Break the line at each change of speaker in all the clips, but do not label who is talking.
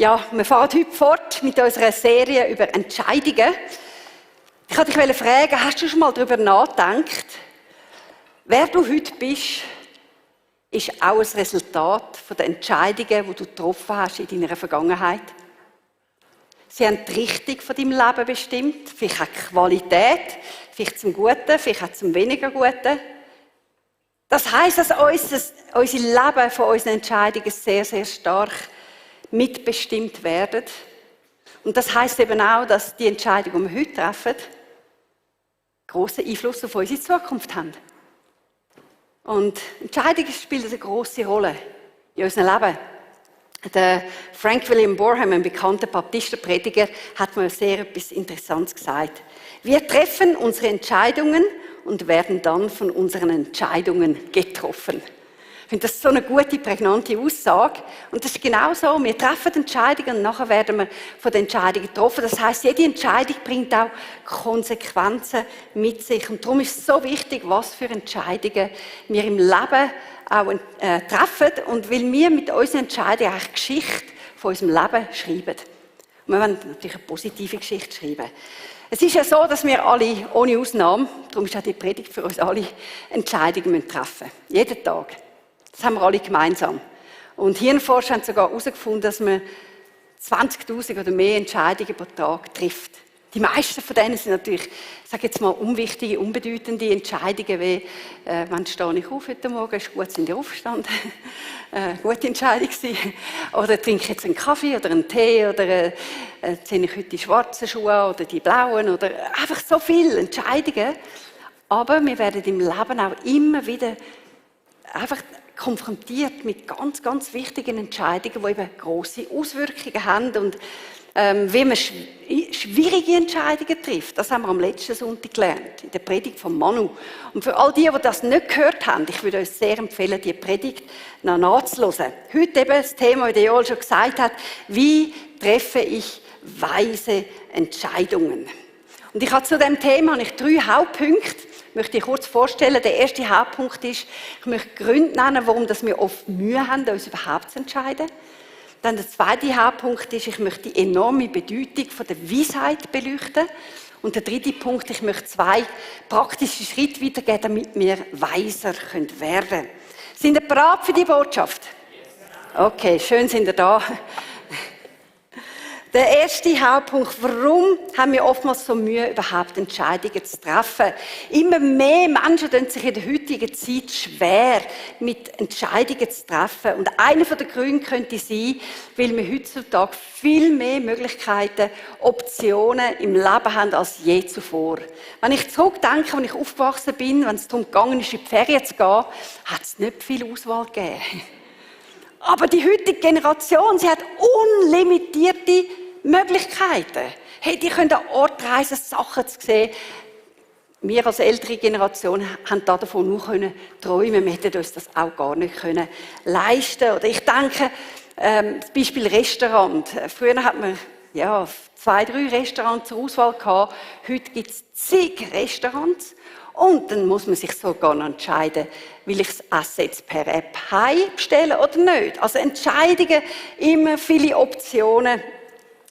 Ja, wir fahren heute fort mit unserer Serie über Entscheidungen. Ich wollte dich fragen, hast du schon mal darüber nachgedacht, wer du heute bist, ist auch ein Resultat der Entscheidungen, die du getroffen hast in deiner Vergangenheit? Sie haben die Richtung von deinem Leben bestimmt, vielleicht auch die Qualität, vielleicht zum Guten, vielleicht auch zum weniger Guten. Das heisst, dass unser Leben von unseren Entscheidungen sehr, sehr stark mitbestimmt werden. Und das heisst eben auch, dass die Entscheidungen, die wir heute treffen, grossen Einfluss auf unsere Zukunft haben. Und Entscheidungen spielen eine grosse Rolle in unserem Leben. Der Frank William Boreham, ein bekannter Baptistenprediger, hat mal sehr etwas Interessantes gesagt. Wir treffen unsere Entscheidungen und werden dann von unseren Entscheidungen getroffen. Ich finde das so eine gute, prägnante Aussage. Und das ist genau so. Wir treffen Entscheidungen und nachher werden wir von den Entscheidungen getroffen. Das heisst, jede Entscheidung bringt auch Konsequenzen mit sich. Und darum ist es so wichtig, was für Entscheidungen wir im Leben auch treffen. Und weil wir mit unseren Entscheidungen eigentlich Geschichte von unserem Leben schreiben. Und wir wollen natürlich eine positive Geschichte schreiben. Es ist ja so, dass wir alle, ohne Ausnahme, darum ist auch die Predigt für uns alle, Entscheidungen treffen müssen. Jeden Tag. Das haben wir alle gemeinsam. Und Hirnforscher haben sogar herausgefunden, dass man 20.000 oder mehr Entscheidungen pro Tag trifft. Die meisten von denen sind natürlich, ich sage jetzt mal, unwichtige, unbedeutende Entscheidungen, wie, wann stehe ich auf heute Morgen, ist gut, sind ich aufgestanden, gute Entscheidung gewesen. Oder trinke ich jetzt einen Kaffee oder einen Tee, oder ziehe ich heute die schwarzen Schuhe an oder die blauen, oder einfach so viele Entscheidungen. Aber wir werden im Leben auch immer wieder einfach konfrontiert mit ganz, ganz wichtigen Entscheidungen, die eben grosse Auswirkungen haben. Und wie man schwierige Entscheidungen trifft, das haben wir am letzten Sonntag gelernt, in der Predigt von Manu. Und für all die das nicht gehört haben, ich würde euch sehr empfehlen, die Predigt noch nachzuhören. Heute eben das Thema, wie der Joel schon gesagt hat, wie treffe ich weise Entscheidungen? Und ich habe zu diesem Thema 3 Hauptpunkte. Ich möchte ich kurz vorstellen. Der erste Hauptpunkt ist, ich möchte Gründe nennen, warum wir oft Mühe haben, uns überhaupt zu entscheiden. Dann der zweite Hauptpunkt ist, ich möchte die enorme Bedeutung von der Weisheit beleuchten. Und der dritte Punkt, ich möchte 2 praktische Schritte weitergeben, damit wir weiser werden können. Sind ihr bereit für die Botschaft? Okay, schön sind ihr da. Der erste Hauptpunkt, warum haben wir oftmals so Mühe, überhaupt Entscheidungen zu treffen? Immer mehr Menschen tun sich in der heutigen Zeit schwer, mit Entscheidungen zu treffen. Und einer der Gründe könnte sein, weil wir heutzutage viel mehr Möglichkeiten, Optionen im Leben haben als je zuvor. Wenn ich zurückdenke, als ich aufgewachsen bin, wenn es darum ging, in die Ferien zu gehen, hat es nicht viel Auswahl gegeben. Aber die heutige Generation, sie hat unlimitierte Möglichkeiten. Hey, die können an Ort reisen, Sachen zu sehen. Wir als ältere Generation haben davon nur träumen. Wir hätten uns das auch gar nicht leisten. Oder ich denke, das Beispiel Restaurant. Früher hat man 2, 3 Restaurants zur Auswahl gehabt. Heute gibt es zig Restaurants. Und dann muss man sich sogar noch entscheiden, will ich das Essen jetzt per App heim bestellen oder nicht. Also Entscheidungen, immer viele Optionen.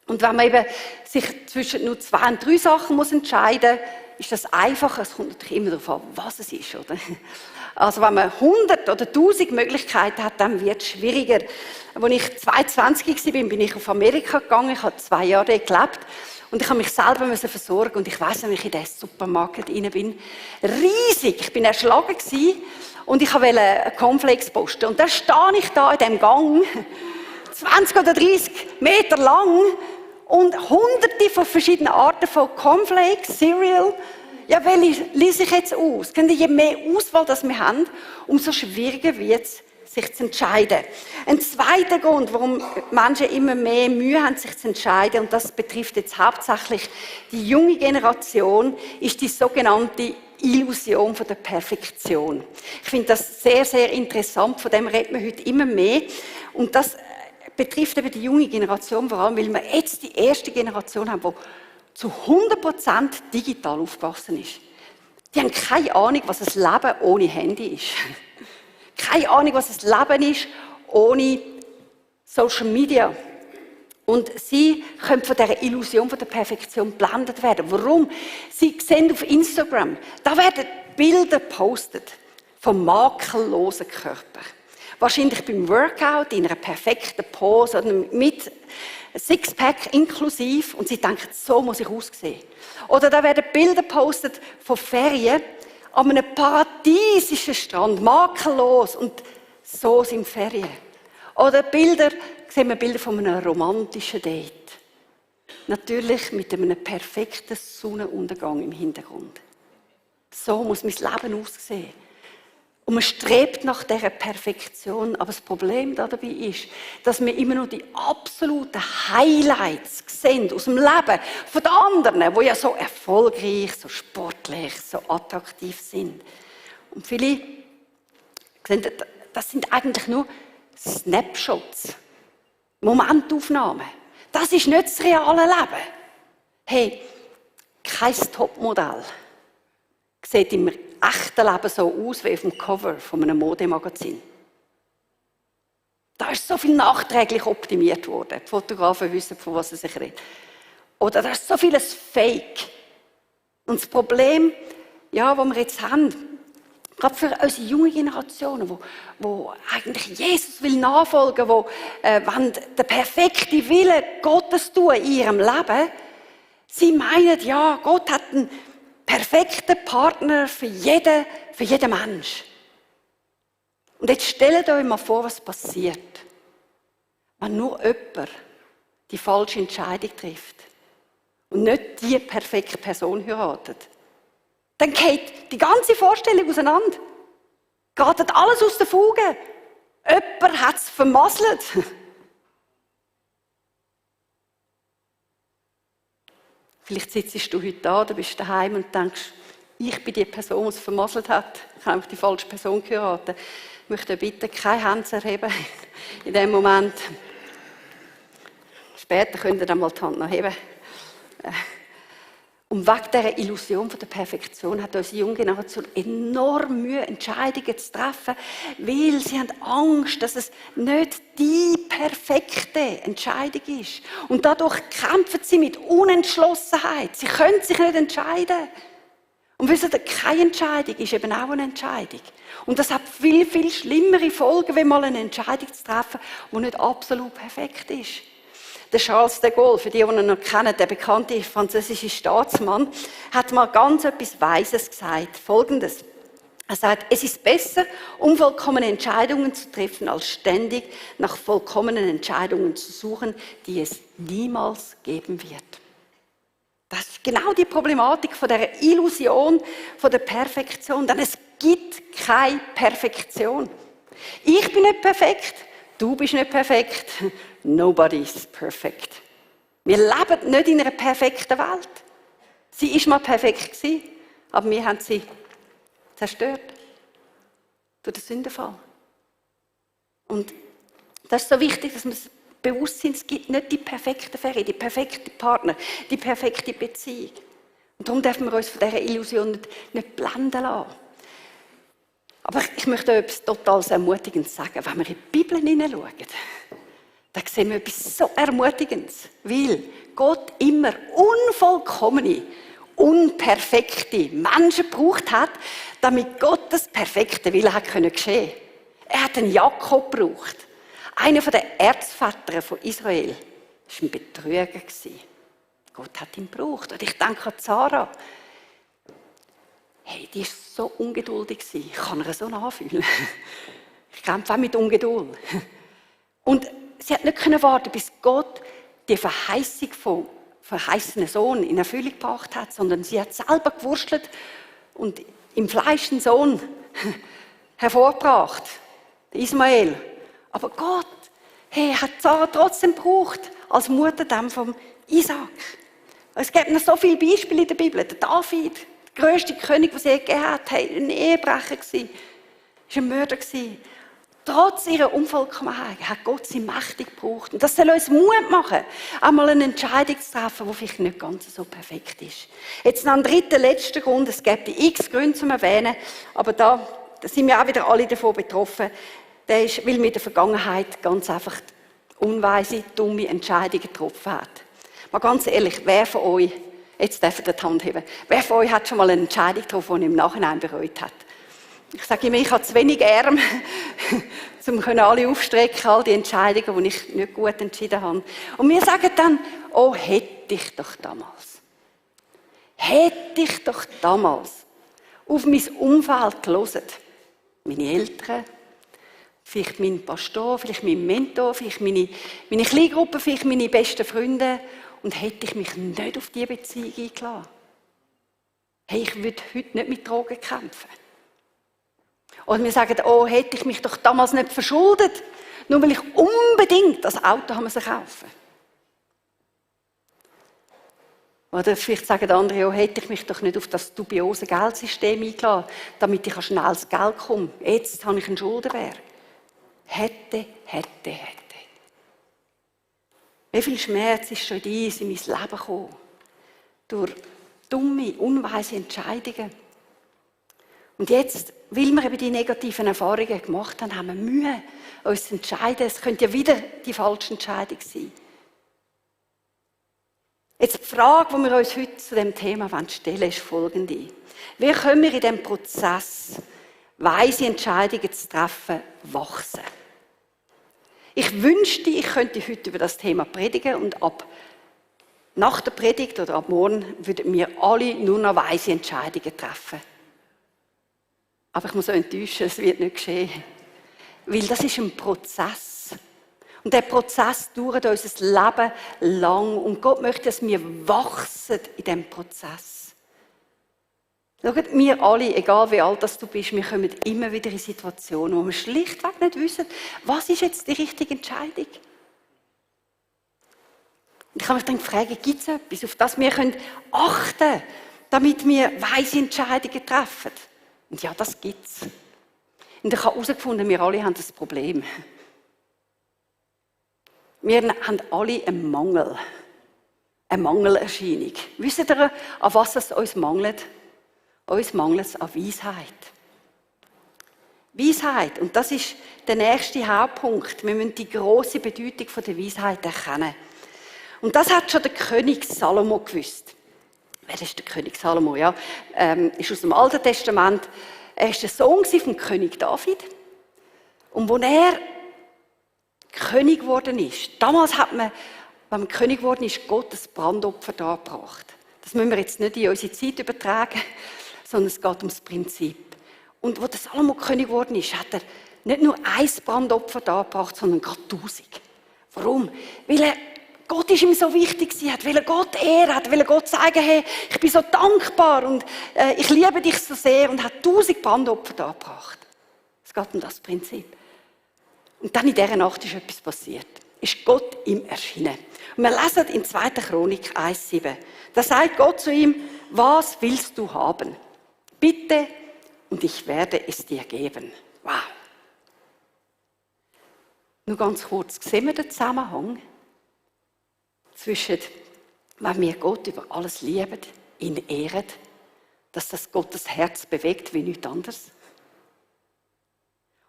Und wenn man eben sich zwischen nur 2 und 3 Sachen muss entscheiden, ist das einfacher. Es kommt natürlich immer darauf an, was es ist, oder? Also wenn man 100 oder 1000 Möglichkeiten hat, dann wird es schwieriger. Als ich 22 war, bin ich auf Amerika gegangen. Ich habe 2 Jahre dort gelebt. Und ich habe mich selber versorgen. Und ich weiss, wenn ich in diesen Supermarkt rein bin, riesig. Ich bin erschlagen gewesen. Und ich wollte Cornflakes posten. Und dann stehe ich da in diesem Gang, 20 oder 30 Meter lang, und hunderte von verschiedenen Arten von Cornflakes, Cereal. Ja, welche lese ich jetzt aus? Je mehr Auswahl das wir haben, umso schwieriger wird es, sich zu entscheiden. Ein zweiter Grund, warum Menschen immer mehr Mühe haben, sich zu entscheiden, und das betrifft jetzt hauptsächlich die junge Generation, ist die sogenannte Illusion von der Perfektion. Ich finde das sehr, sehr interessant, von dem reden wir heute immer mehr. Und das betrifft eben die junge Generation vor allem, weil wir jetzt die erste Generation haben, die zu 100% digital aufgewachsen ist. Die haben keine Ahnung, was das Leben ohne Handy ist. Keine Ahnung, was das Leben ist ohne Social Media. Und sie können von dieser Illusion von der Perfektion geblendet werden. Warum? Sie sehen auf Instagram, da werden Bilder gepostet vom makellosen Körper. Wahrscheinlich beim Workout, in einer perfekten Pose oder mit Sixpack inklusiv. Und sie denken, so muss ich aussehen. Oder da werden Bilder gepostet von Ferien an einem paradiesischen Strand, makellos. Und so sind Ferien. Oder sehen wir Bilder von einem romantischen Date. Natürlich mit einem perfekten Sonnenuntergang im Hintergrund. So muss mein Leben aussehen. Und man strebt nach dieser Perfektion. Aber das Problem dabei ist, dass wir immer nur die absoluten Highlights sehen aus dem Leben von den anderen, die ja so erfolgreich, so sportlich, so attraktiv sind. Und viele sehen, das sind eigentlich nur Snapshots, Momentaufnahmen. Das ist nicht das reale Leben. Hey, kein Topmodell sieht im echten Leben so aus wie auf dem Cover von einem Modemagazin. Da ist so viel nachträglich optimiert worden. Die Fotografen wissen, von was sie sich reden. Oder da ist so vieles Fake. Und das Problem, ja, das wir jetzt haben, gerade für unsere junge Generationen, wo eigentlich Jesus will nachfolgen, wo wollen den perfekten Willen Gottes tun in ihrem Leben. Sie meinen, ja, Gott hat einen perfekten Partner für jeden Mensch. Und jetzt stellt euch mal vor, was passiert, wenn nur jemand die falsche Entscheidung trifft und nicht die perfekte Person heiratet. Dann geht die ganze Vorstellung auseinander. Geht alles aus der Fuge. Jemand hat es vermasselt. Vielleicht sitzt du heute da, du bist daheim und denkst, ich bin die Person, die es vermasselt hat. Ich habe die falsche Person geheiratet. Ich möchte bitte keine Hände erheben in dem Moment. Später könnt ihr dann mal die Hand noch heben. Und wegen dieser Illusion von der Perfektion hat unsere junge Generation enorm Mühe, Entscheidungen zu treffen, weil sie haben Angst, dass es nicht die perfekte Entscheidung ist. Und dadurch kämpfen sie mit Unentschlossenheit. Sie können sich nicht entscheiden. Und wissen Sie, keine Entscheidung ist eben auch eine Entscheidung. Und das hat viel, viel schlimmere Folgen, wenn mal eine Entscheidung zu treffen, die nicht absolut perfekt ist. Der Charles de Gaulle, für die ihn noch kennen, der bekannte französische Staatsmann, hat mal ganz etwas Weises gesagt. Folgendes. Er sagt, es ist besser, unvollkommene Entscheidungen zu treffen, als ständig nach vollkommenen Entscheidungen zu suchen, die es niemals geben wird. Das ist genau die Problematik von der Illusion, von der Perfektion. Denn es gibt keine Perfektion. Ich bin nicht perfekt, du bist nicht perfekt. Nobody is perfect. Wir leben nicht in einer perfekten Welt. Sie ist mal perfekt gewesen, aber wir haben sie zerstört durch den Sündenfall. Und das ist so wichtig, dass wir uns bewusst sind, es gibt nicht die perfekte Ferien, die perfekte Partner, die perfekte Beziehung. Und darum dürfen wir uns von dieser Illusion nicht blenden lassen. Aber ich möchte euch etwas total Ermutigendes sagen. Wenn wir in die Bibel hineinschauen, da sehen wir etwas so Ermutigendes. Weil Gott immer unvollkommene, unperfekte Menschen gebraucht hat, damit Gottes perfekte Wille hat geschehen konnte. Er hat einen Jakob gebraucht. Einer der Erzväter von Israel. Das war ein Betrüger. Gott hat ihn gebraucht. Und ich denke an Sarah. Hey, die war so ungeduldig. Ich kann ihr so nachfühlen. Ich kämpfe auch mit Ungeduld. Und sie hat nicht warten, bis Gott die Verheißung vom verheißenen Sohn in Erfüllung gebracht hat, sondern sie hat selber gewurstelt und im Fleisch einen Sohn hervorgebracht, Ismael. Aber Gott, hey, hat Sarah trotzdem gebraucht als Mutter dann vom Isaac. Es gibt noch so viele Beispiele in der Bibel. Der David, der grösste König, den sie gegeben hat, hey, ein Ehebrecher war, war ein Mörder. Trotz ihrer Unvollkommenheit hat Gott sie mächtig gebraucht. Und das soll uns Mut machen, einmal eine Entscheidung zu treffen, die vielleicht nicht ganz so perfekt ist. Jetzt noch ein dritter, letzter Grund. Es gibt x Gründe zum Erwähnen, aber da sind wir auch wieder alle davon betroffen. Der ist, weil wir in der Vergangenheit ganz einfach unweise, dumme Entscheidungen getroffen hat. Mal ganz ehrlich, wer von euch, jetzt dürft ihr die Hand heben, wer von euch hat schon mal eine Entscheidung getroffen, die er im Nachhinein bereut hat? Ich sage immer, ich habe zu wenig Arme, um alle aufstrecken, all die Entscheidungen, die ich nicht gut entschieden habe. Und wir sagen dann, oh, hätte ich doch damals auf mein Umfeld gehört. Meine Eltern, vielleicht mein Pastor, vielleicht mein Mentor, vielleicht meine Kleingruppe, vielleicht meine besten Freunde. Und hätte ich mich nicht auf diese Beziehung eingeladen. Hey, ich würde heute nicht mit Drogen kämpfen. Oder wir sagen, oh, hätte ich mich doch damals nicht verschuldet, nur weil ich unbedingt das Auto haben müssen kaufen. Oder vielleicht sagen andere, oh, hätte ich mich doch nicht auf das dubiose Geldsystem eingeladen, damit ich an schnelles Geld komme. Jetzt habe ich einen Schuldenberg. Hätte. Wie viel Schmerz ist schon in mein Leben gekommen? Durch dumme, unweise Entscheidungen. Und jetzt, weil wir eben die negativen Erfahrungen gemacht haben, haben wir Mühe, uns zu entscheiden. Es könnte ja wieder die falsche Entscheidung sein. Jetzt die Frage, die wir uns heute zu diesem Thema stellen wollen, ist folgende. Wie können wir in diesem Prozess, weise Entscheidungen zu treffen, wachsen? Ich wünschte, ich könnte heute über das Thema predigen und nach der Predigt oder ab morgen würden wir alle nur noch weise Entscheidungen treffen. Aber ich muss euch enttäuschen, es wird nicht geschehen. Weil das ist ein Prozess. Und der Prozess dauert unser Leben lang. Und Gott möchte, dass wir wachsen in diesem Prozess. Schaut, wir alle, egal wie alt du bist, wir kommen immer wieder in Situationen, wo wir schlichtweg nicht wissen, was ist jetzt die richtige Entscheidung. Und ich habe mich dann gefragt, gibt es etwas, auf das wir achten können, damit wir weise Entscheidungen treffen? Und ja, das gibt es. Und ich habe herausgefunden, wir alle haben das Problem. Wir haben alle einen Mangel. Eine Mangelerscheinung. Wisst ihr, an was es uns mangelt? Uns mangelt es an Weisheit. Weisheit, und das ist der nächste Hauptpunkt. Wir müssen die grosse Bedeutung der Weisheit erkennen. Und das hat schon der König Salomo gewusst. Wer ist der König Salomo? Ja, ist aus dem Alten Testament. Er war der Sohn vom König David. Und als er König geworden ist, damals hat man, wenn man König geworden ist, Gott ein Brandopfer dargebracht. Das müssen wir jetzt nicht in unsere Zeit übertragen, sondern es geht ums Prinzip. Und als der Salomo König geworden ist, hat er nicht nur ein Brandopfer dargebracht, sondern gerade 1000. Warum? Weil Gott ist ihm so wichtig gewesen, weil er Gott ehren hat, weil er Gott sagen, hey, ich bin so dankbar und ich liebe dich so sehr und hat 1000 Brandopfer dargebracht. Es geht um das Prinzip. Und dann in dieser Nacht ist etwas passiert. Ist Gott ihm erschienen. Und wir lesen in 2. Chronik 1,7. Da sagt Gott zu ihm, was willst du haben? Bitte, und ich werde es dir geben. Wow. Nur ganz kurz, sehen wir den Zusammenhang zwischen, wenn wir Gott über alles lieben, ihn ehren, dass das Gottes Herz bewegt wie nichts anderes?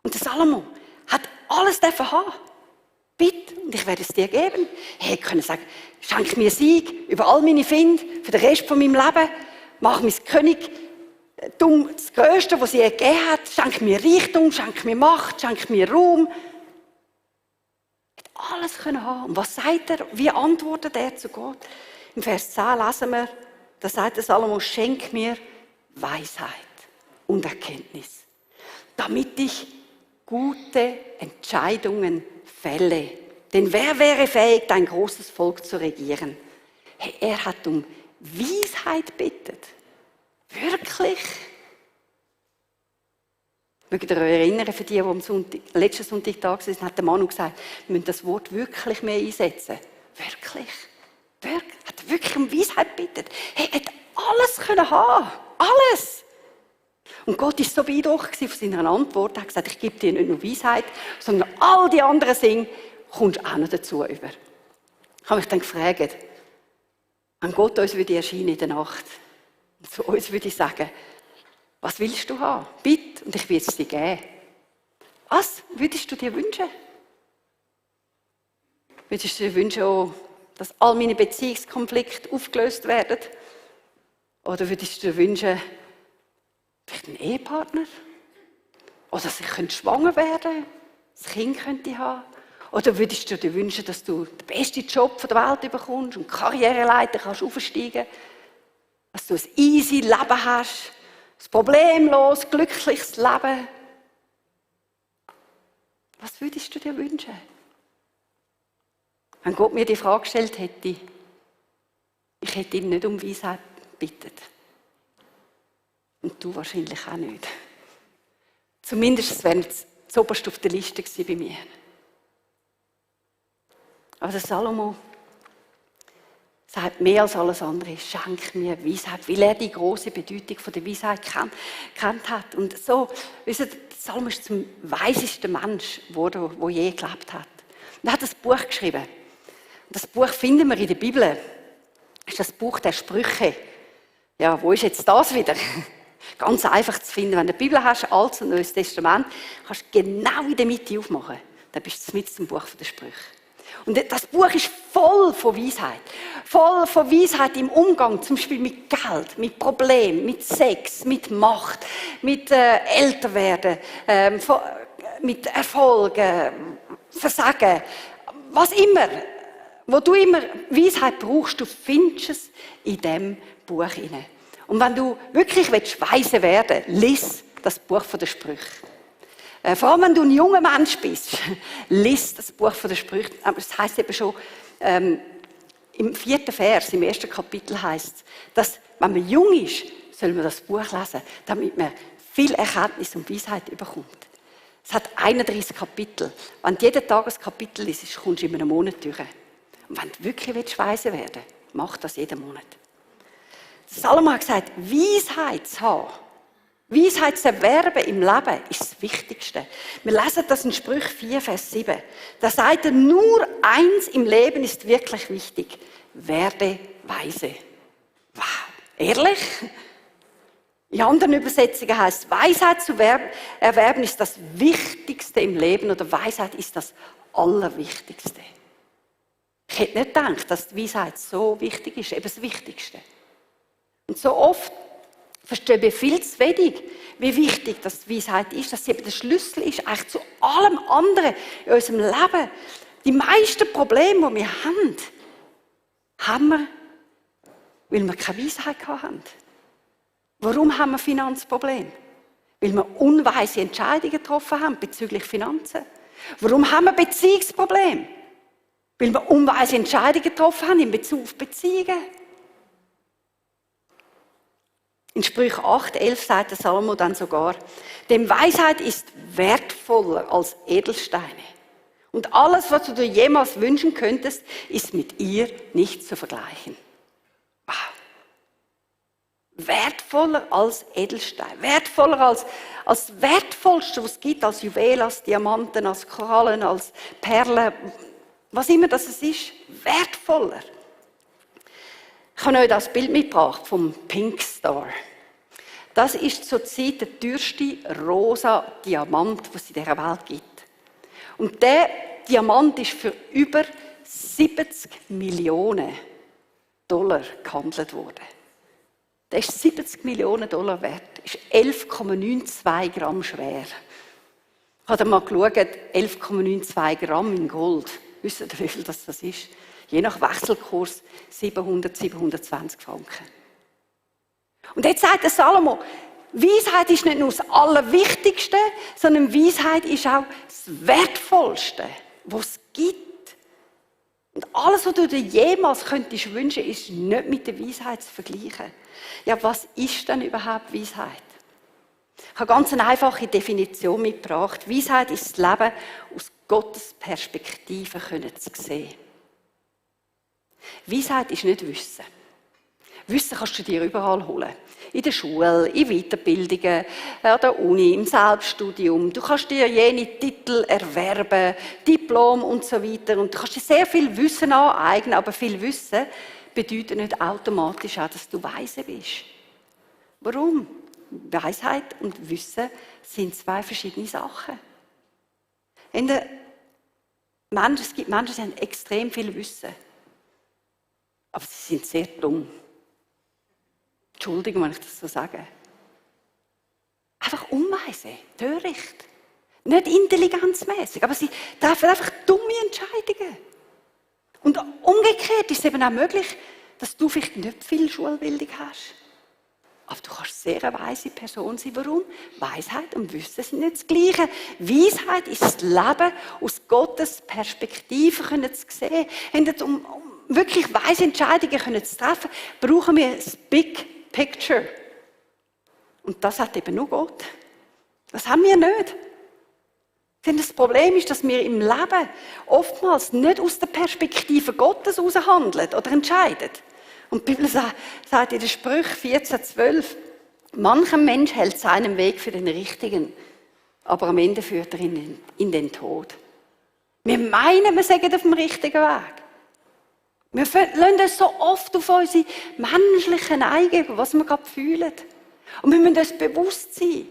Und der Salomo hat alles haben. Bitte, und ich werde es dir geben. Er hätte sagen, schenk mir Sieg über all meine Finde, für den Rest von meinem Leben. Mach mein Königtum das Größte, was sie ihr gegeben hat. Schenk mir Reichtum, schenk mir Macht, schenk mir Ruhm. Er hätte alles können haben. Und was sagt er? Wie antwortet er zu Gott? Im Vers 10 lesen wir, da sagt der Salomo, schenk mir Weisheit und Erkenntnis, damit ich gute Entscheidungen fälle. Denn wer wäre fähig, ein großes Volk zu regieren? Hey, er hat um Weisheit bittet. Wirklich? Mögt ihr euch erinnern, für die am letzten Sonntag da waren, hat der Manu gesagt, wir müssen das Wort wirklich mehr einsetzen. Wirklich? Hat wirklich um Weisheit bittet. Hey, er hat alles können haben. Alles. Und Gott war so beeindruckt von seiner Antwort. Er hat gesagt, ich gebe dir nicht nur Weisheit, sondern all die anderen Dinge kommst du auch noch dazu über. Ich habe mich dann gefragt, wenn Gott uns erscheinen in der Nacht, und zu uns würde ich sagen, was willst du haben? Bitte, und ich will es dir geben. Was würdest du dir wünschen? Würdest du dir wünschen, auch, dass all meine Beziehungskonflikte aufgelöst werden? Oder würdest du dir wünschen, vielleicht einen Ehepartner? Oder dass ich schwanger werden könnte, ein Kind könnte haben? Oder würdest du dir wünschen, dass du den besten Job der Welt bekommst und Karriereleiter kannst aufsteigen? Dass du ein easy Leben hast, ein problemlos, glückliches Leben? Was würdest du dir wünschen? Wenn Gott mir die Frage gestellt hätte, ich hätte ihn nicht um Weisheit gebeten. Und du wahrscheinlich auch nicht. Zumindest wäre es zuoberst auf der Liste gewesen bei mir. Aber der Salomo sagt mehr als alles andere, schenk mir Weisheit, weil er die große Bedeutung von der Weisheit kennt hat. Und so, wisst ihr, Salomo ist zum weisesten Mensch geworden, der je gelebt hat. Und er hat ein Buch geschrieben. Und das Buch finden wir in der Bibel. Das ist das Buch der Sprüche. Ja, wo ist jetzt das wieder? Ganz einfach zu finden. Wenn du die Bibel hast, Altes und Neues Testament, kannst du genau in der Mitte aufmachen. Dann bist du mit zum Buch der Sprüche. Und das Buch ist voll von Weisheit. Voll von Weisheit im Umgang, zum Beispiel mit Geld, mit Problemen, mit Sex, mit Macht, mit Älterwerden, mit Erfolgen, Versagen, was immer. Wo du immer Weisheit brauchst, du findest es in diesem Buch hinein. Und wenn du wirklich weise werden willst, lies das Buch der Sprüche. Vor allem, wenn du ein junger Mensch bist, lies das Buch der Sprüche. Aber es heisst eben schon, im 4. Vers, im 1. Kapitel heisst es, dass, wenn man jung ist, soll man das Buch lesen, damit man viel Erkenntnis und Weisheit bekommt. Es hat 31 Kapitel. Wenn du jeden Tag ein Kapitel liest, kommst du in einem Monat durch. Und wenn du wirklich weise werden willst, mach das jeden Monat. Salomo hat gesagt, Weisheit zu haben, Weisheit zu erwerben im Leben ist das Wichtigste. Wir lesen das in Sprüche 4, Vers 7. Da sagt er, nur eins im Leben ist wirklich wichtig. Werde weise. Wow, ehrlich? In anderen Übersetzungen heißt es, Weisheit zu erwerben ist das Wichtigste im Leben oder Weisheit ist das Allerwichtigste. Ich hätte nicht gedacht, dass die Weisheit so wichtig ist, eben das Wichtigste. Und so oft verstehen wir viel zu wenig, wie wichtig das die Weisheit ist, dass sie eben der Schlüssel ist, eigentlich zu allem anderen in unserem Leben. Die meisten Probleme, die wir haben wir, weil wir keine Weisheit haben. Warum haben wir Finanzprobleme? Weil wir unweise Entscheidungen getroffen haben bezüglich Finanzen. Warum haben wir Beziehungsprobleme? Weil wir unweise Entscheidungen getroffen haben in Bezug auf Beziehungen. In Sprüche 8, 11 sagt der Salomo dann sogar, denn Weisheit ist wertvoller als Edelsteine. Und alles, was du dir jemals wünschen könntest, ist mit ihr nicht zu vergleichen. Wow. Wertvoller als Edelstein. Wertvoller als wertvollste, was es gibt, als Juwelen, als Diamanten, als Korallen, als Perlen. Was immer das ist, wertvoller. Ich habe euch das Bild mitgebracht vom Pink Star. Das ist zurzeit der teuerste rosa Diamant, den es in dieser Welt gibt. Und dieser Diamant ist für über 70 Millionen Dollar gehandelt worden. Der ist 70 Millionen Dollar wert, ist 11,92 Gramm schwer. Ich habe mal geschaut, 11,92 Gramm in Gold. Wisst ihr, wie viel das ist? Je nach Wechselkurs 700, 720 Franken. Und jetzt sagt der Salomo, Weisheit ist nicht nur das Allerwichtigste, sondern Weisheit ist auch das Wertvollste, was es gibt. Und alles, was du dir jemals könntest wünschen, ist nicht mit der Weisheit zu vergleichen. Ja, was ist denn überhaupt Weisheit? Ich habe ganz eine einfache Definition mitgebracht. Weisheit ist das Leben aus Gottes Perspektive zu sehen. Weisheit ist nicht Wissen. Wissen kannst du dir überall holen. In der Schule, in Weiterbildungen, an der Uni, im Selbststudium. Du kannst dir jene Titel erwerben, Diplom und so weiter. Und du kannst dir sehr viel Wissen aneignen, aber viel Wissen bedeutet nicht automatisch auch, dass du weise bist. Warum? Weisheit und Wissen sind zwei verschiedene Sachen. Es gibt Menschen, die haben extrem viel Wissen. Aber sie sind sehr dumm. Entschuldigung, wenn ich das so sage. Einfach unweise, töricht. Nicht intelligenzmäßig, aber sie treffen einfach dumme Entscheidungen. Und umgekehrt ist es eben auch möglich, dass du vielleicht nicht viel Schulbildung hast. Aber du kannst sehr eine weise Person sein. Warum? Weisheit und Wissen sind nicht das Gleiche. Weisheit ist das Leben aus Gottes Perspektive zu sehen. Um wirklich weise Entscheidungen zu treffen, brauchen wir das Big Picture. Und das hat eben nur Gott. Das haben wir nicht. Denn das Problem ist, dass wir im Leben oftmals nicht aus der Perspektive Gottes heraus handeln oder entscheiden. Und die Bibel sagt in den Sprüchen 14,12, mancher Mensch hält seinen Weg für den richtigen, aber am Ende führt er ihn in den Tod. Wir meinen, wir sind auf dem richtigen Weg. Wir lassen uns so oft auf unsere menschlichen eingeben, was wir gerade fühlen. Und wir müssen uns bewusst sein,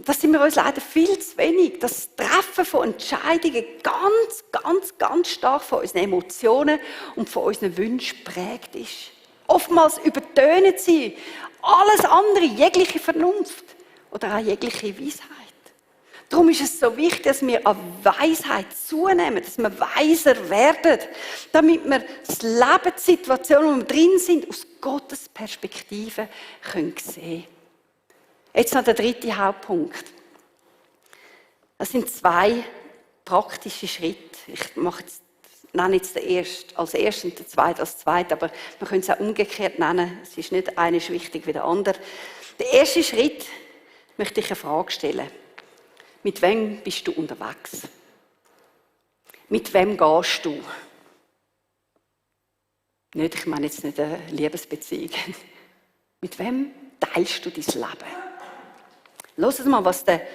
das sind wir uns leider viel zu wenig, dass das Treffen von Entscheidungen ganz stark von unseren Emotionen und von unseren Wünschen geprägt ist. Oftmals übertönen sie alles andere, jegliche Vernunft oder auch jegliche Weisheit. Darum ist es so wichtig, dass wir an Weisheit zunehmen, dass wir weiser werden, damit wir das Leben, die Situation, wo wir drin sind, aus Gottes Perspektive sehen können. Jetzt noch der dritte Hauptpunkt. Das sind 2 praktische Schritte. Ich nenne jetzt den ersten als ersten und den zweiten als zweiten, aber wir können es auch umgekehrt nennen. Es ist nicht einer ist wichtig wie der andere. Der erste Schritt möchte ich eine Frage stellen. Mit wem bist du unterwegs? Mit wem gehst du? Ich meine jetzt nicht eine Liebesbeziehung. Mit wem teilst du dein Leben? Hört mal, was der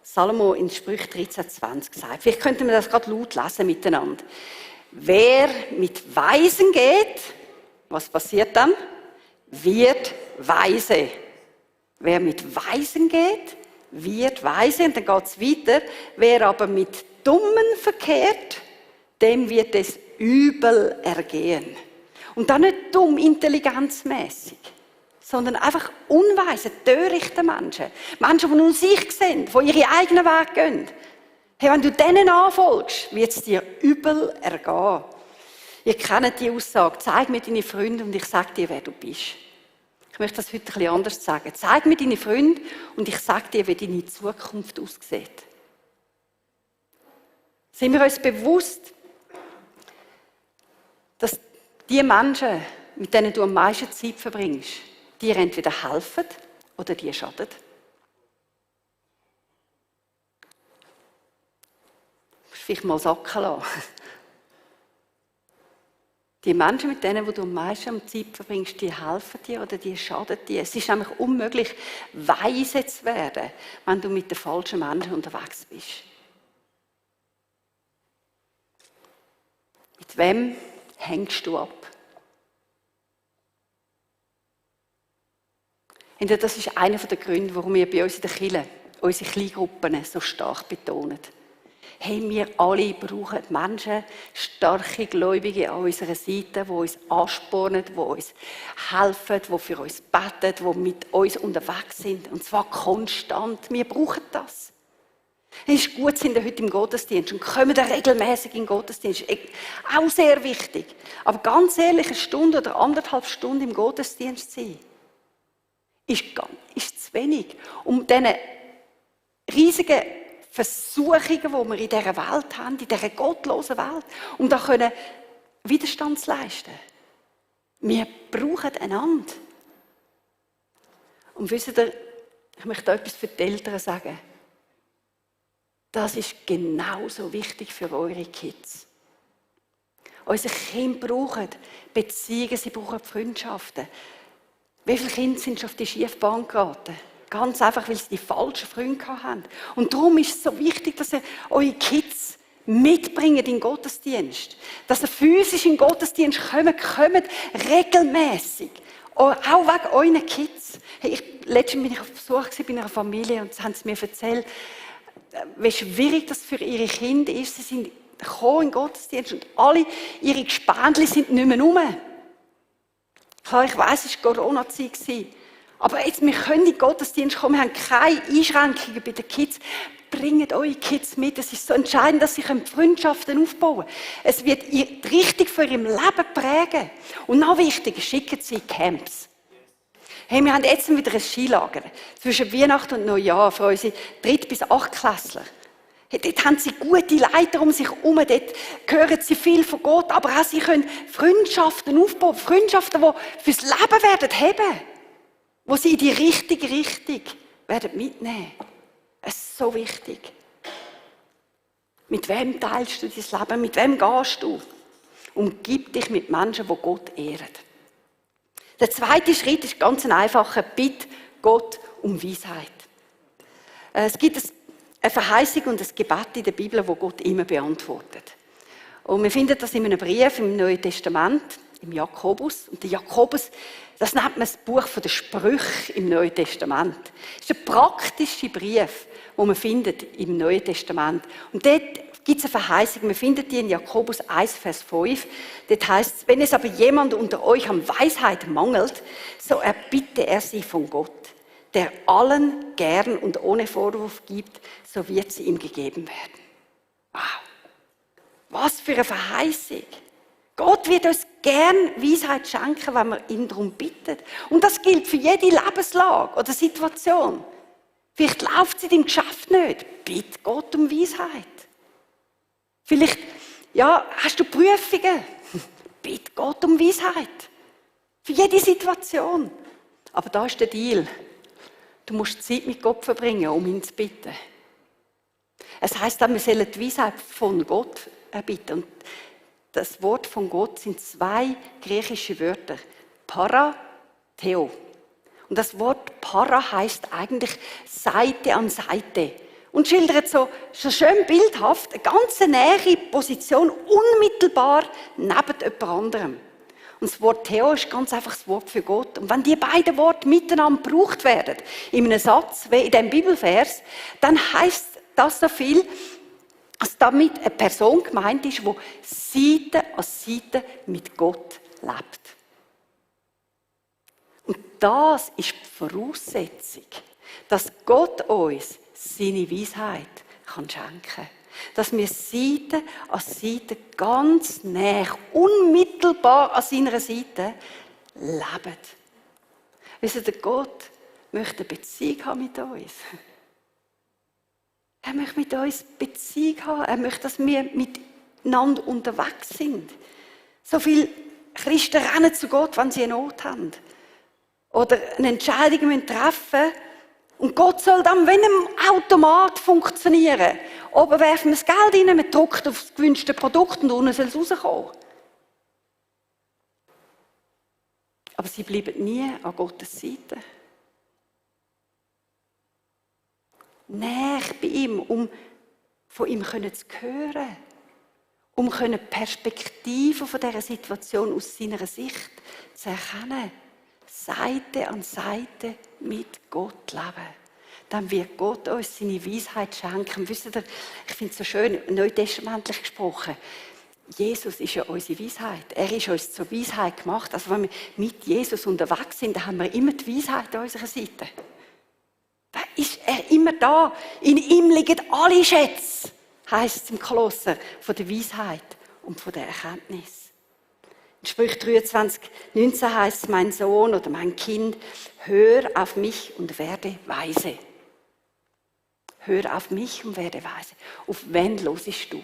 Salomo in Sprüche 13,20 sagt. Vielleicht könnten wir das gerade laut lesen miteinander. Wer mit Weisen geht, was passiert dann? Wird weise. Wer mit Weisen geht, wird weise. Und dann geht es weiter. Wer aber mit Dummen verkehrt, dem wird es übel ergehen. Und dann nicht dumm, intelligenzmäßig, sondern einfach unweise, törichte Menschen. Menschen, die nur sich sehen, die ihre eigenen Wege gehen. Hey, wenn du denen nachfolgst, wird es dir übel ergehen. Ihr kennt die Aussage, zeig mir deine Freunde und ich sage dir, wer du bist. Ich möchte das heute ein bisschen anders sagen. Zeig mir deine Freunde und ich sage dir, wie deine Zukunft aussieht. Sind wir uns bewusst, dass die Menschen, mit denen du am meisten Zeit verbringst, dir entweder helfen oder dir schaden? Du musst vielleicht mal sacken lassen. Die Menschen, mit denen du am meisten Zeit verbringst, die helfen dir oder die schaden dir. Es ist nämlich unmöglich, weise zu werden, wenn du mit den falschen Menschen unterwegs bist. Mit wem hängst du ab? Und das ist einer der Gründe, warum wir bei uns in der Kirche unsere Kleingruppen so stark betonen. Hey, wir alle brauchen Menschen, starke Gläubige an unserer Seite, die uns anspornen, die uns helfen, die für uns beten, die mit uns unterwegs sind. Und zwar konstant. Wir brauchen das. Es ist gut, sind wir heute im Gottesdienst und kommen dann regelmäßig in den Gottesdienst. Auch sehr wichtig. Aber ganz ehrlich, eine Stunde oder 1,5 Stunden im Gottesdienst zu sein, ist zu wenig, um diese riesigen Versuchungen, die wir in dieser Welt haben, in dieser gottlosen Welt, um da Widerstand zu leisten. Wir brauchen einander. Und wisst ihr, ich möchte etwas für die Eltern sagen. Das ist genauso wichtig für eure Kids. Unsere Kinder brauchen Beziehungen, sie brauchen Freundschaften. Wie viele Kinder sind schon auf die schiefe Bahn geraten? Ganz einfach, weil sie die falschen Freunde haben. Und darum ist es so wichtig, dass ihr eure Kids mitbringt in den Gottesdienst. Dass ihr physisch in den Gottesdienst kommt regelmäßig. Auch wegen euren Kids. Hey, letztens bin ich auf Besuch bei einer Familie und haben sie mir erzählt, wie schwierig das für ihre Kinder ist. Sie sind gekommen in den Gottesdienst und alle ihre Gespendli sind nicht mehr rum. Klar, ich weiss, es war Corona-Zeit. Aber jetzt, wir können in den Gottesdienst kommen, wir haben keine Einschränkungen bei den Kids. Bringt eure Kids mit. Es ist so entscheidend, dass sie Freundschaften aufbauen können. Es wird die Richtung für ihrem Leben prägen. Und noch wichtiger, schicken sie in Camps. Hey, wir haben jetzt wieder ein Skilager zwischen Weihnachten und Neujahr für unsere 3. bis 8. Klässler. Hey, dort haben sie gute Leiter um sich herum, dort hören sie viel von Gott, aber auch sie können Freundschaften aufbauen, Freundschaften, die fürs Leben werden haben, wo sie in die richtige Richtung werden mitnehmen. Es ist so wichtig. Mit wem teilst du dein Leben? Mit wem gehst du? Umgib dich mit Menschen, die Gott ehren. Der zweite Schritt ist ganz ein einfacher. Bitte Gott um Weisheit. Es gibt eine Verheißung und ein Gebet in der Bibel, das Gott immer beantwortet. Und wir finden das in einem Brief im Neuen Testament, im Jakobus. Und der Jakobus, das nennt man das Buch der Sprüche im Neuen Testament. Das ist ein praktischer Brief, den man findet im Neuen Testament. Und dort gibt es eine Verheißung. Wir finden die in Jakobus 1, Vers 5. Dort heißt es, wenn es aber jemand unter euch an Weisheit mangelt, so erbitte er sie von Gott, der allen gern und ohne Vorwurf gibt, so wird sie ihm gegeben werden. Wow! Was für eine Verheißung! Gott wird uns gern Weisheit schenken, wenn wir ihn darum bitten. Und das gilt für jede Lebenslage oder Situation. Vielleicht läuft es in deinem Geschäft nicht. Bitte Gott um Weisheit. Vielleicht, hast du Prüfungen. Bitte Gott um Weisheit. Für jede Situation. Aber da ist der Deal. Du musst Zeit mit Gott verbringen, um ihn zu bitten. Es heisst auch, wir sollen die Weisheit von Gott erbitten. Und das Wort von Gott sind 2 griechische Wörter. Para, Theo. Und das Wort Para heisst eigentlich Seite an Seite. Und schildert so schön bildhaft eine ganz nähere Position, unmittelbar neben jemand anderem. Und das Wort Theo ist ganz einfach das Wort für Gott. Und wenn die beiden Worte miteinander gebraucht werden, in einem Satz, wie in diesem Bibelvers, dann heisst das so viel, dass damit eine Person gemeint ist, die Seite an Seite mit Gott lebt. Und das ist die Voraussetzung, dass Gott uns seine Weisheit schenken kann. Dass wir Seite an Seite ganz nah, unmittelbar an seiner Seite leben. Wisst ihr, Gott möchte eine Beziehung haben mit uns. Er möchte mit uns Beziehung haben. Er möchte, dass wir miteinander unterwegs sind. So viele Christen rennen zu Gott, wenn sie eine Not haben. Oder eine Entscheidung treffen müssen. Und Gott soll dann wie ein Automat funktionieren. Oben werfen wir das Geld rein, man drückt auf das gewünschte Produkt und unten soll es rauskommen. Aber sie bleiben nie an Gottes Seite. Näher bei ihm, um von ihm zu hören. Um die Perspektive von dieser Situation aus seiner Sicht zu erkennen. Seite an Seite mit Gott leben. Dann wird Gott uns seine Weisheit schenken. Wisst ihr, ich finde es so schön, neutestamentlich gesprochen. Jesus ist ja unsere Weisheit. Er ist uns zur Weisheit gemacht. Also wenn wir mit Jesus unterwegs sind, dann haben wir immer die Weisheit an unserer Seite. Da ist er immer da. In ihm liegen alle Schätze, heisst es im Kolosser, von der Weisheit und von der Erkenntnis. In Sprüche 23, 19 heisst es, mein Sohn oder mein Kind, hör auf mich und werde weise. Hör auf mich und werde weise. Auf wen hörst du?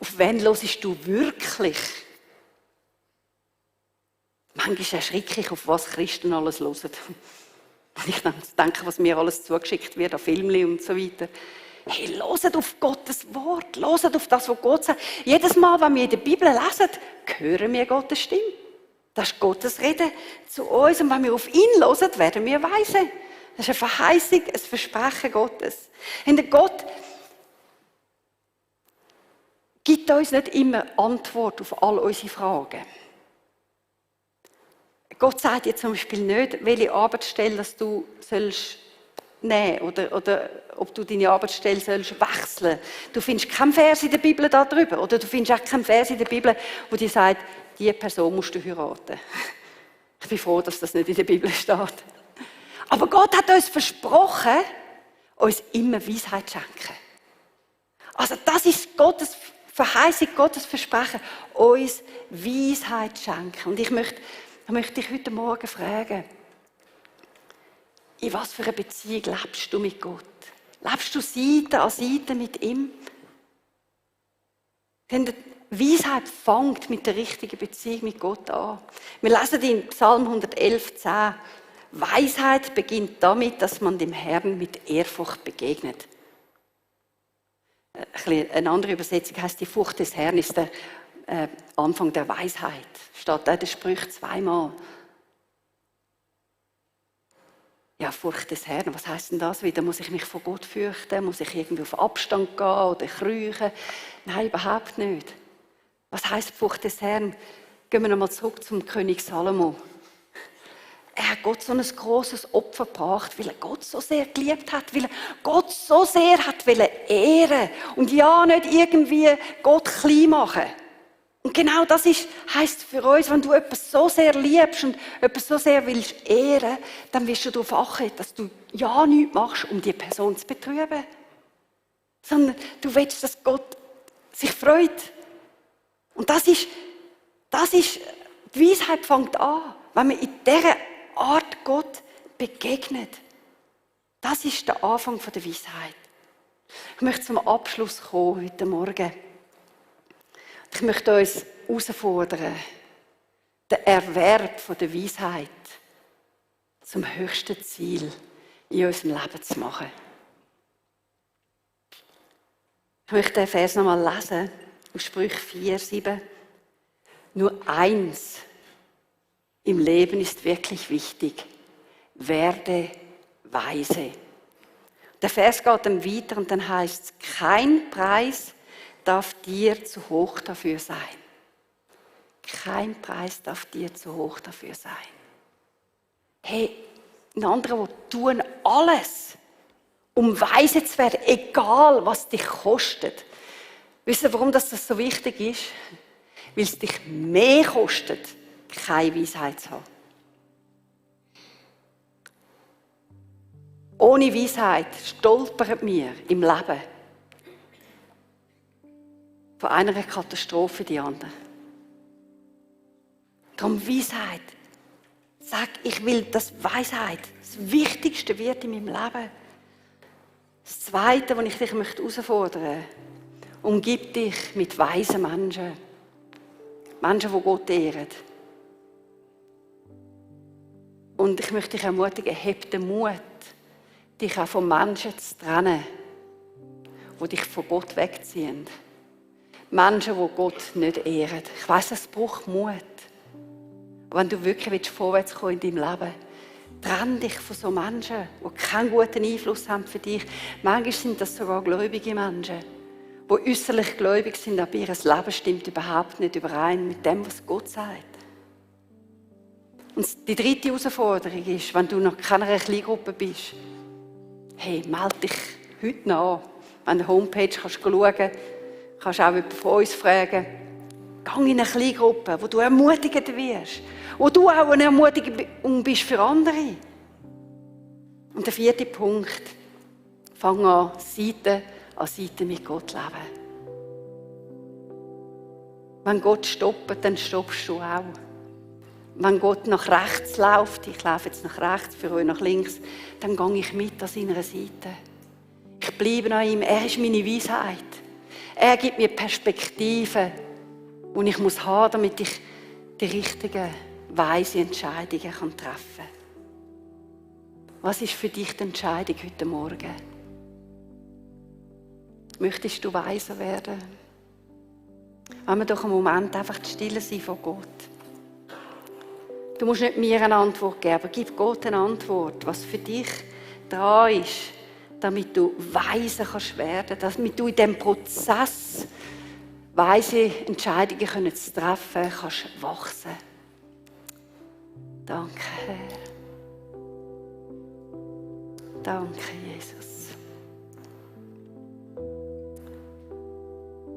Auf wen hörst du wirklich? Manchmal erschrecke ich, auf was Christen alles hören. Ich denke, was mir alles zugeschickt wird, an Filme und so weiter. Hey, hört auf Gottes Wort, hört auf das, was Gott sagt. Jedes Mal, wenn wir in der Bibel lesen, hören wir Gottes Stimme. Das ist Gottes Reden zu uns. Und wenn wir auf ihn hören, werden wir weise. Das ist eine Verheißung, ein Versprechen Gottes. Und Gott gibt uns nicht immer Antwort auf all unsere Fragen. Gott sagt dir zum Beispiel nicht, welche Arbeitsstelle dass du sollst nehmen oder ob du deine Arbeitsstelle sollst wechseln. Du findest keinen Vers in der Bibel darüber. Oder du findest auch keinen Vers in der Bibel, wo dir sagt, diese Person musst du heiraten. Ich bin froh, dass das nicht in der Bibel steht. Aber Gott hat uns versprochen, uns immer Weisheit zu schenken. Also das ist Gottes Verheißung, Gottes Versprechen, uns Weisheit zu schenken. Und ich möchte dich heute Morgen fragen, in was für einer Beziehung lebst du mit Gott? Lebst du Seite an Seite mit ihm? Denn die Weisheit fängt mit der richtigen Beziehung mit Gott an. Wir lesen in Psalm 111,10: Weisheit beginnt damit, dass man dem Herrn mit Ehrfurcht begegnet. Eine andere Übersetzung heißt, die Furcht des Herrn ist der Anfang der Weisheit. Steht da in den Sprüchen zweimal. Ja, Furcht des Herrn, was heisst denn das wieder? Muss ich mich vor Gott fürchten? Muss ich irgendwie auf Abstand gehen oder kriechen? Nein, überhaupt nicht. Was heisst Furcht des Herrn? Gehen wir nochmal zurück zum König Salomo. Er hat Gott so ein grosses Opfer gebracht, weil er Gott so sehr geliebt hat, weil er Gott so sehr hat ehren und ja, nicht irgendwie Gott klein machen. Und genau das heisst für uns, wenn du etwas so sehr liebst und etwas so sehr willst ehren, dann wirst du darauf achten, dass du ja nichts machst, um die Person zu betrüben. Sondern du willst, dass Gott sich freut. Und das ist, die Weisheit fängt an, wenn man in dieser Art Gott begegnet. Das ist der Anfang der Weisheit. Ich möchte zum Abschluss kommen heute Morgen. Ich möchte uns herausfordern, den Erwerb der Weisheit zum höchsten Ziel in unserem Leben zu machen. Ich möchte den Vers nochmal lesen, aus Sprüche 4,7. Nur eins im Leben ist wirklich wichtig. Werde weise. Der Vers geht dann weiter und dann heißt es, kein Preis darf dir zu hoch dafür sein. Kein Preis darf dir zu hoch dafür sein. Hey, ein anderer, die tun alles, um weise zu werden, egal was dich kostet. Wisst ihr, warum das so wichtig ist? Weil es dich mehr kostet, keine Weisheit zu haben. Ohne Weisheit stolpern wir im Leben von einer Katastrophe in die andere. Darum Weisheit. Sag, ich will, dass Weisheit das Wichtigste wird in meinem Leben. Das Zweite, was ich dich herausfordern möchte, umgib dich mit weisen Menschen. Menschen, die Gott ehren. Und ich möchte dich ermutigen, hab den Mut, dich auch von Menschen zu trennen, die dich von Gott wegziehen. Menschen, die Gott nicht ehren. Ich weiss, es braucht Mut. Wenn du wirklich vorwärts kommen in deinem Leben, trenn dich von so Menschen, die keinen guten Einfluss haben für dich. Manchmal sind das sogar gläubige Menschen, die äußerlich gläubig sind, aber ihr Leben stimmt überhaupt nicht überein mit dem, was Gott sagt. Und die dritte Herausforderung ist, wenn du noch keiner Kleingruppe bist, hey, melde dich heute noch an. An der Homepage kannst du schauen, kannst auch jemanden von uns fragen. Geh in eine Kleingruppe, wo du ermutigt wirst, wo du auch eine Ermutigung bist für andere. Und der vierte Punkt, fang an Seite mit Gott zu leben. Wenn Gott stoppt, dann stoppst du auch. Wenn Gott nach rechts läuft, ich laufe jetzt nach rechts, für euch nach links, dann gehe ich mit an seiner Seite. Ich bleibe an ihm, er ist meine Weisheit. Er gibt mir Perspektiven, die ich haben muss, damit ich die richtigen, weise Entscheidungen treffen kann. Was ist für dich die Entscheidung heute Morgen? Möchtest du weiser werden? Wenn wir doch einen Moment einfach still sein vor Gott. Du musst nicht mir eine Antwort geben, aber gib Gott eine Antwort, was für dich dran ist, damit du weise kannst werden, damit du in diesem Prozess weise Entscheidungen zu treffen kannst wachsen. Danke, Herr. Danke, Jesus.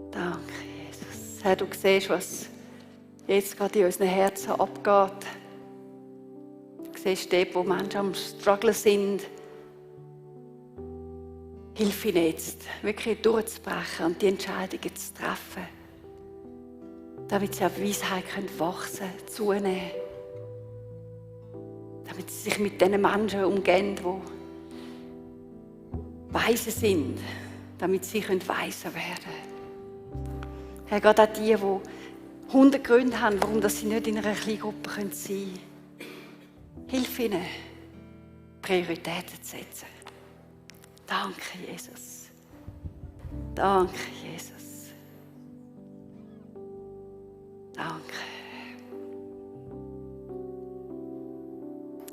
Danke, Jesus. Herr, du siehst, was jetzt gerade in unseren Herzen abgeht. Du siehst dort, wo Menschen am Struggeln sind. Hilf ihnen jetzt, wirklich durchzubrechen und die Entscheidungen zu treffen. Damit sie auf Weisheit wachsen können, zunehmen. Damit sie sich mit diesen Menschen umgehen, die weise sind, damit sie weiser werden können. Herr, gerade auch die 100 Gründe haben, warum sie nicht in einer Kleingruppe sein können. Hilf ihnen, Prioritäten zu setzen. Danke, Jesus. Danke, Jesus. Danke.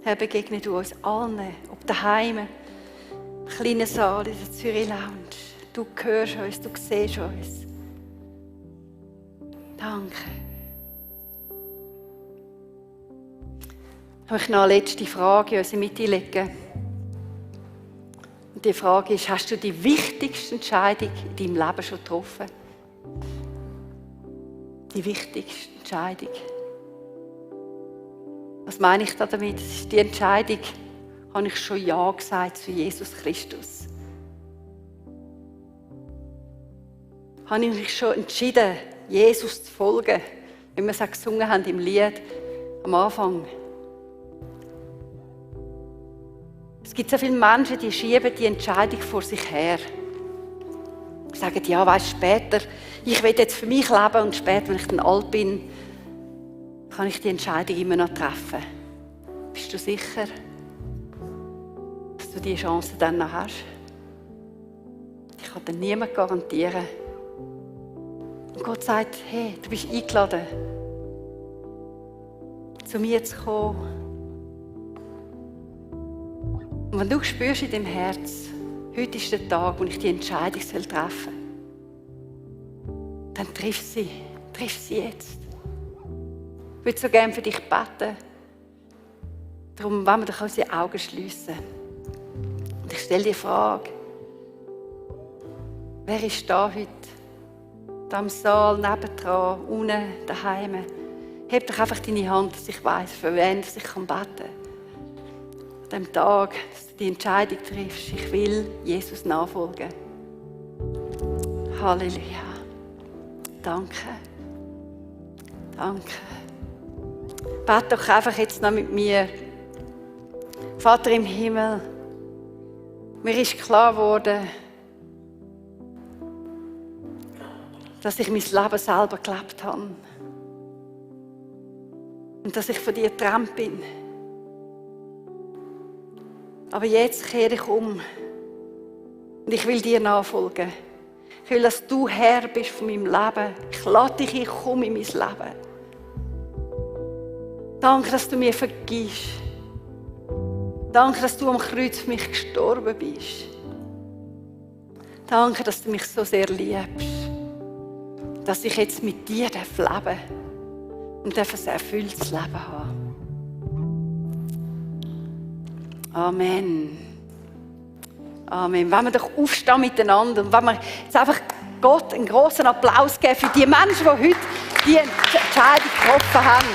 Herr, begegne du uns allen, ob daheim, im kleinen Saal, in der Zürich Lounge. Du hörst uns, du siehst uns. Danke. Ich möchte noch eine letzte Frage in unsere Mitte legen. Und die Frage ist, hast du die wichtigste Entscheidung in deinem Leben schon getroffen? Die wichtigste Entscheidung. Was meine ich damit? Das ist die Entscheidung, habe ich schon Ja gesagt zu Jesus Christus. Habe ich mich schon entschieden, Jesus zu folgen, wie wir es auch gesungen haben im Lied am Anfang. Es gibt so viele Menschen, die schieben die Entscheidung vor sich her. Sie sagen, ja, weisst später, ich will jetzt für mich leben und später, wenn ich dann alt bin, kann ich die Entscheidung immer noch treffen. Bist du sicher, dass du diese Chance dann noch hast? Ich kann dir niemand garantieren. Und Gott sagt, hey, du bist eingeladen, zu mir zu kommen. Und wenn du spürst in deinem Herz, heute ist der Tag, wo ich die Entscheidung treffen soll, dann triff sie jetzt. Ich würde so gerne für dich beten. Darum wollen wir doch unsere Augen schliessen. Und ich stelle dir die Frage, wer ist da heute? Da im Saal, nebendran, unten, daheim. Heb doch einfach deine Hand, dass ich weiss, für wen ich beten kann. An dem Tag, dass du die Entscheidung triffst, ich will Jesus nachfolgen. Halleluja. Danke. Danke. Bete doch einfach jetzt noch mit mir. Vater im Himmel, mir ist klar geworden, dass ich mein Leben selber gelebt habe. Und dass ich von dir getrennt bin. Aber jetzt kehre ich um. Und ich will dir nachfolgen. Ich will, dass du Herr bist von meinem Leben. Ich lade dich, ich komme in mein Leben. Danke, dass du mir vergibst. Danke, dass du am Kreuz für mich gestorben bist. Danke, dass du mich so sehr liebst. Dass ich jetzt mit dir leben darf und ein erfülltes Leben haben. Amen. Amen. Wenn wir doch aufstehen miteinander und wenn wir jetzt einfach Gott einen grossen Applaus geben für die Menschen, die heute die Entscheidung getroffen haben.